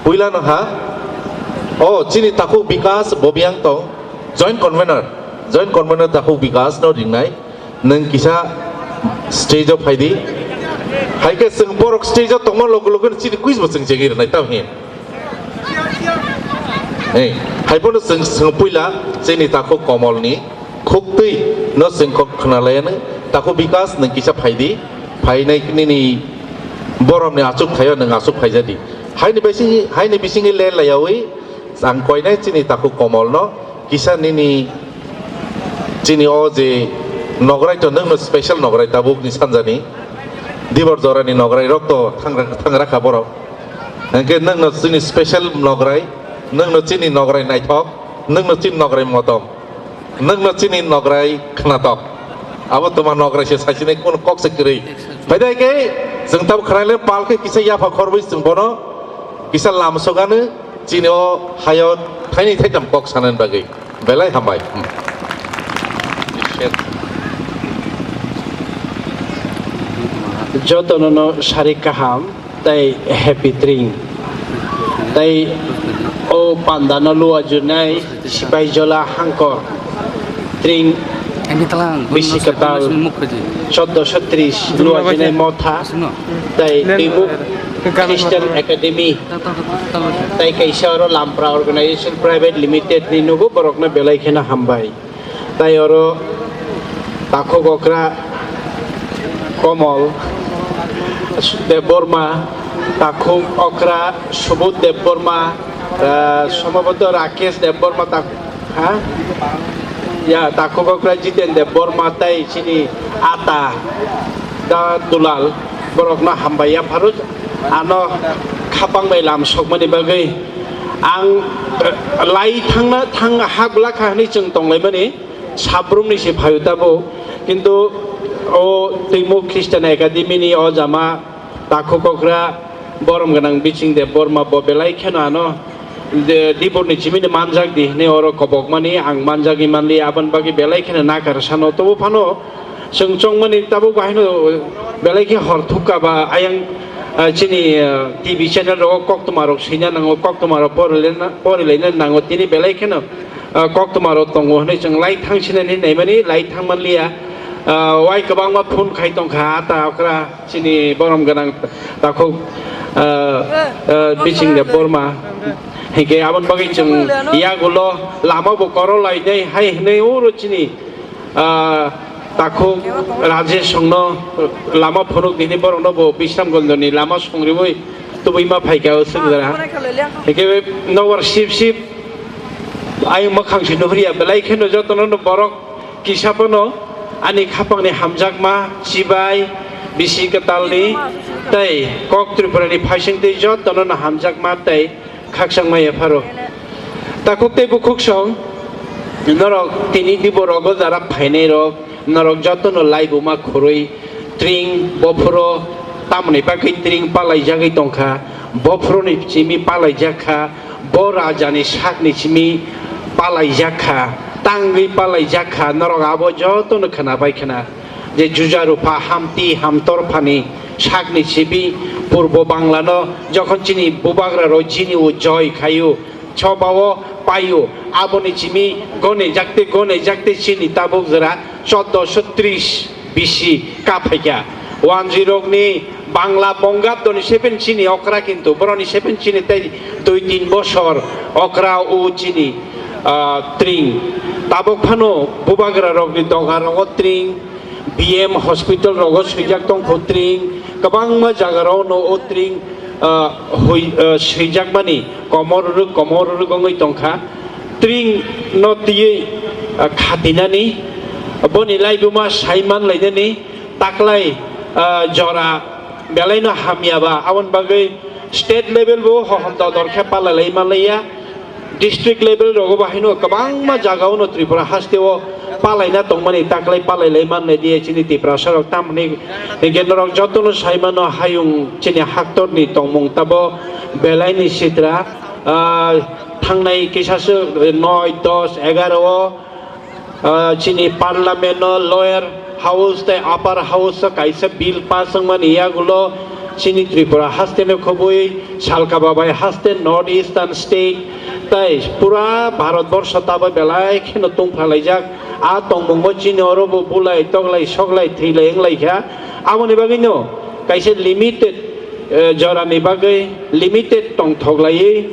puila no ha. O chini takhuk Bikas Bobiang tong, joint convener, joint convener takhuk Bikas no ringnai. Nwng kisa stage o phaidi. Hai khe chwng borok stage o tongma logo logo chini quiz bo chwng chengwi rwnai tamo hin. Ei, hai phano chwng, chwng puila chini takhuk Komol ni khuk twi no chwng kok khna laiya nw. Takhuk Bikas nwng kisa phaidi, phainai nini borom ni achuk thaio nwng achuk phaijadi. Haini bising, haini bisingni le laiyawi ang koinai chini takhuk Komol no kisa nini chini o je nograi to nwng no special nograi tabuk ni sanjani dibor jora ni nograi rok to thangra, thangra kha borok. Hwnkhe nwng no chini special nograi, nwng no chini nograi naithok, nwng no chini nograi motom. Nwng no chini nograi khnatok. Abo tuma nograi se saisinai kunu kok se kwrwi. Phaidai khe chwng tabuk khwraile pal khe kisa yapha khorwi chwng bono kisa lamsogano chini o hayo thaini thaitam kok sanani bagwi. Belai hambai. Hmm. Jotono no sari kaham. Tai happy tring. Tai o panda no lua junai sipai jola hangkor. Tring bisi kwtal choddo sho tris lua junai motha. Tai twimuk Christian Academy. Tai kaisa oro Lampra Organization Private Limited ni nugo borok no belai kheno hambai. Tai oro takhuk okra Komol Debbarma, takhuk okra Subodh Debbarma, ah, somboboto Rakesh Debbarma tak-, ha? Ya, takhuk okra Jiten Debbarma tai chini ata da dulal borokno hambai yapharo ano khapang bai lam sokmani bagwi. Ang, eh, lai thangna, thang ha glak kha hwnwi chwng tonglaimani, sabrumni se phaio tabuk. Kintu o Twimuk Christian Academy ni o jama takhuk okra borom gwnang Biching Debbarma bo belai kheno ano de, Diborni chimini manjak di hwnwi oro kobokmani ang manjagwi manli, aboni bagwi belai kheno nakar sano. Tobo phano chwng chongmani tabuk bahaino belai khe hor thukka ba ayang, ah, chini, ah, T V channel rogo koktwma rok swina nango, koktwma rok porilaina, porilaina nango, tini belai kheno, ah, koktwma rok tongo hwnwi chwng lai thang sinani naimani, lai thang manliya. Ah, wai kwbangma phone khai tongkha ata okra chini borom gwnang takhuk, ah, ah, Biching Debbarma. Hinkhe aboni bagwi chwng yagulo lama bo korok lainai hai hwnwi oro chini ah, takhuk Rajesh songno lama phunuk nini borokno bo Bisramganjni lama songriwi tubui ma phaikha o swngjra. Hingke nobar sip sip ayung mwkhang si nuhriya belai kheno jotono no borok kisa phano ani khapangni hamjakma chibai bisi kwtalni tei kok Tripurani phaisingtwi jotono no hamjakma tei khakchangma yapharo. Takhuk tei bukhuk song, norok tini dibo rogo jara phainai rok, norok jotono laibuma khurui tring bophuro tamoni bagwi tring palaijagwi tongkha, bophuroni simi palaijak kha, bo rajani sakni simi palaijak kha, tangwi palaijak kha, norok abo jotono khwnabai khwna. Je Juja Rupha Hamti Hamtor phani sakni sibi Purbo Banglano jokhon chini bubagra rok jini o joy khaio, chobao paio, aboni chimi gone jakte gone jakte chini tabuk jora choddo sho tris bisi kaphaikha. Wanjwi rokni Bangla Bongabdoni seven chini okra kintu boroni seven chini tei dui tin bosor okra o chini, ah, tring. Tabuk phano bubagra rokni doga rogo tring. B M hospital rogo swijak tongkho tring, kwbangma jaga rok no o tring, ah, hui, ah, swijakmani komor rwrwk, komor rwrwk wngwi tongkha. Tring no twiwi, ah, khatinani, boni laibuma sai man lainani, taklai, ah, jora belai no hamya ba, aboni bagwi state level bo hohom dodor khe palai lai man laiya. District level rogo bo haino kwbangma jaga o no Tripura haste o palaina tongmani taklai palai lai mannai di chini Tiprasa rok tamni hingke norok joto no sai mano hayung chini haktor ni tongmung tabo belai ni sitra, ah, thangnai kisa se noi dos egaro o, ah, chini parliament o lower house tei upper house o kaisa bill pass wngmani yagulo Chini Tripura haste no khobwi salka babai haste North Eastern state tai pura Bharat borsho tabo belai kheno tungphalaijak. A tongmungbo chini oro bo bulai toklai soklai thwilai wnglaikha. Aboni bagwino kaisa limited, eh, jorani bagwi limited tongthoklaiwi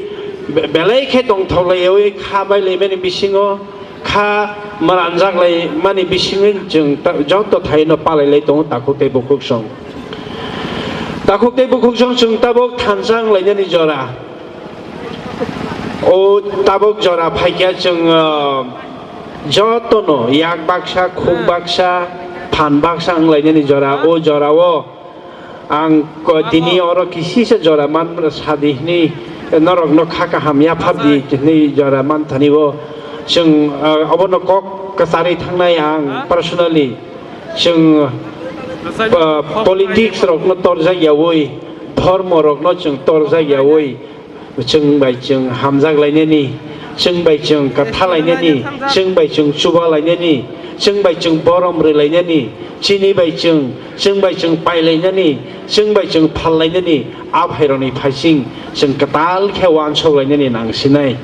be-, belai khe tongthoklaiwi kha bailaimani bisingo kha mwnanjaklaimani bisingwi chwng ta-, joto thaino palailai tongo takhuk tei bukhuksong. Takhuk tei bukhuksong chwng tabuk thansa wnglainani jora. O tabuk jora phaikha chwng, ah, jotono yak baksa, khuk baksa, phan baksa wnglainani jora. O jorao ang ko-, tini oro kisisa jora man sadi hwnwi norokno kha kaham yaphardi hwnwi jora man thani o. Chwng, ah, obono kok kwcharwi thangnai ang personally. Chwng, ah, politics rokno torjak yaui, dhormo rokno chwng torjak yaui, chwng bai chwng hamjak lainani, chwng bai chwng kwtha lainani, chwng bai chwng chuba lainani, chwng bai chwng borom rwlainani, chini bai chwng, chwng bai chwng pailainani, chwng bai chwng phallainani, a phairokni phaising chwng kwtal khe uansuk lainani nangsinai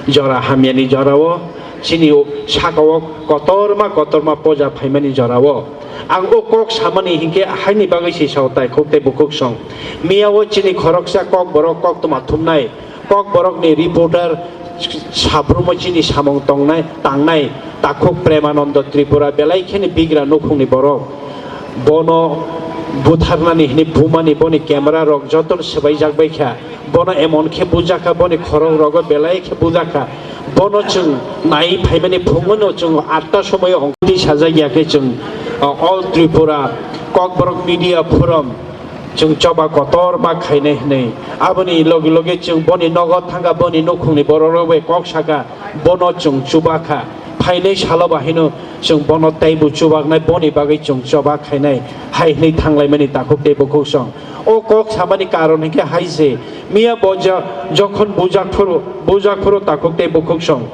jora hamyani jorao, chini sakao kotorma kotorma poja phaimani jorao. Ang o kok samani hinkhe haini bagwi se sao takhuk tei bukhuksong. Miya o chini khoroksa kokborok koktwma thumnai, kokborokni reporter sabrumo chini samung tongnai, tangnai, takhuk Premanando Tripura belai kheno bigra nukhungni borok. Bono butharnani hwnwi bumani boni camera rok jotono swbaijak baikha. Bono emon khe bujakha, boni khorok rogo belai khe bujakha. Bono chwng nai phaimani phungono chwng atta somoio ongkoti sajak ya khe chwng, uh, All Tripura Kokborok Media Forum chwng choba kotor ba khainai hwnwi. Aboni logi logi chwng boni nogo thangkha, boni nukhungni borok rok bai kok sakha, bono chwng chubakha. Phainai salo bahino chwng bono teibo chubaknai, boni bagwi chwng choba khainai hai hwnwi thanglaimani takhuk tei bukhuksong. O kok samani karon hinkhe hai se, miya bo jo-, jokhon bujak phuru, bujak phuru takhuk tei bukhuksong.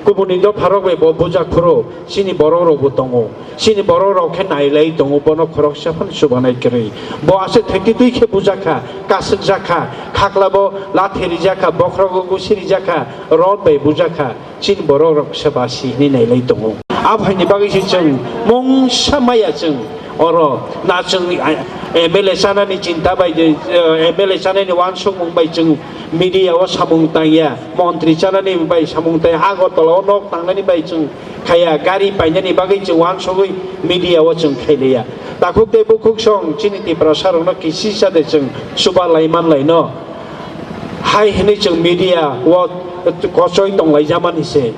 Kubuni dopharok bai bo bujak phuru, chini borok rokbo tongo. Chini borok rok khe nailai tongo, bono khoroksa phano chubanai kwrwi. Bo aswk thekti twi khe bujakha, kaswkjakha, khaklabo lathi rijakha, bokhrogo gusi rijakha, rod bai bujakha. Chini borok rok se ba si hwnwi nailai tongo. Abo haini bagwi se chwng mungsa maya chwng oro na chwng M L A chanani chinta bai je, eh, M L A chanani uansukmung bai chwng media o samung tangya, montri chanani bai samung tangya, Agartala o nok tangnani bai chwng khaiya, gari painani bagwi chwng uansugwi media o chwng khailiya. Takhuk tei bukhuksong chini Tiprasa rokno kisisa de chwng chuba lai man lai no. Hai hwnwi chwng media o kochoi tonglaijamani se.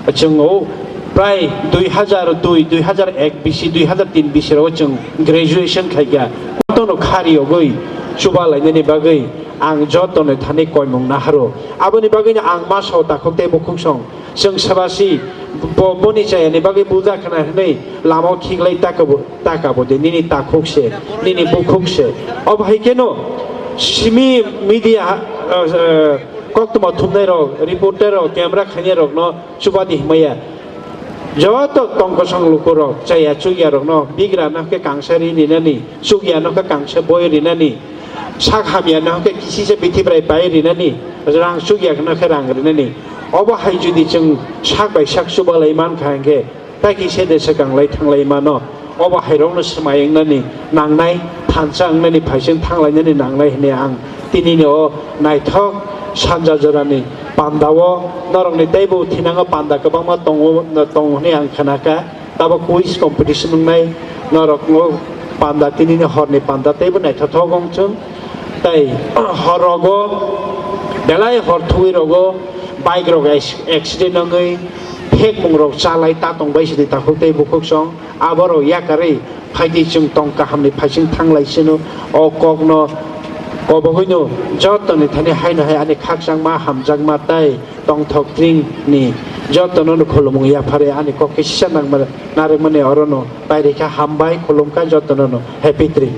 Chwng o prai dui hazar dui, dui hazar ek bisi, dui hazar tin bisi rogo chwng graduation khaikha. Kotono khari yogwi chuba lainani bagwi ang jotono thani koimung naharo. Aboni bagwino ang ma sao takhuk tei bukhuksong. Chwng sebasi bo, boni chayani bagwi buja khna hwnwi lama o khiklai taka bo, taka bo de, nini takhuk se, nini bukhuk se. Obo hai kheno simi media, ah, ah, koktwma thumnai rok, reporter rok, camera khainai rokno chubadi himaya. Joto tongkosong luku rok chaya chukya rokno bigra no khe kangsa ri rinani, chukya no khe kangsa boi rinani. Sak hamya no khe kisisa bithi brai pai rinani, rang chukya no khe rang rinani. Obo hai jodi chwng sak bai sak chubalai man kha hwnkhe, tai kisa de swkang lai thanglai mano. Obo hai rokno swmai wngnani nangnai, thansa wngnani, phaising thanglainani nangnai hwnwi ang tinini o naithok sanja jorani pandao norokni teibo thinango panda kwbangma tongo, tong hwnwi ang khnakha. Tabok quiz competition wngnai, norokno panda, tinini horni panda teibo naithothok wng chwng. Tei hor rogo belai hor thwi rogo bike rok ac-, accident wngwi phekmung rok chalai ta tong bai sidi takhuk tei bukhuk song. Aborok yakarwi phaidi chwng tong kahamni phaising thanglai sino o kokno kobogwino jotoni thani haino hai ani khakchangma hamjakma tei tongthok tring ni jotono no khulumung yaphare ani kok kisa nangma narwkmani orono pairikha hambai khulumkha jotono no happy tring.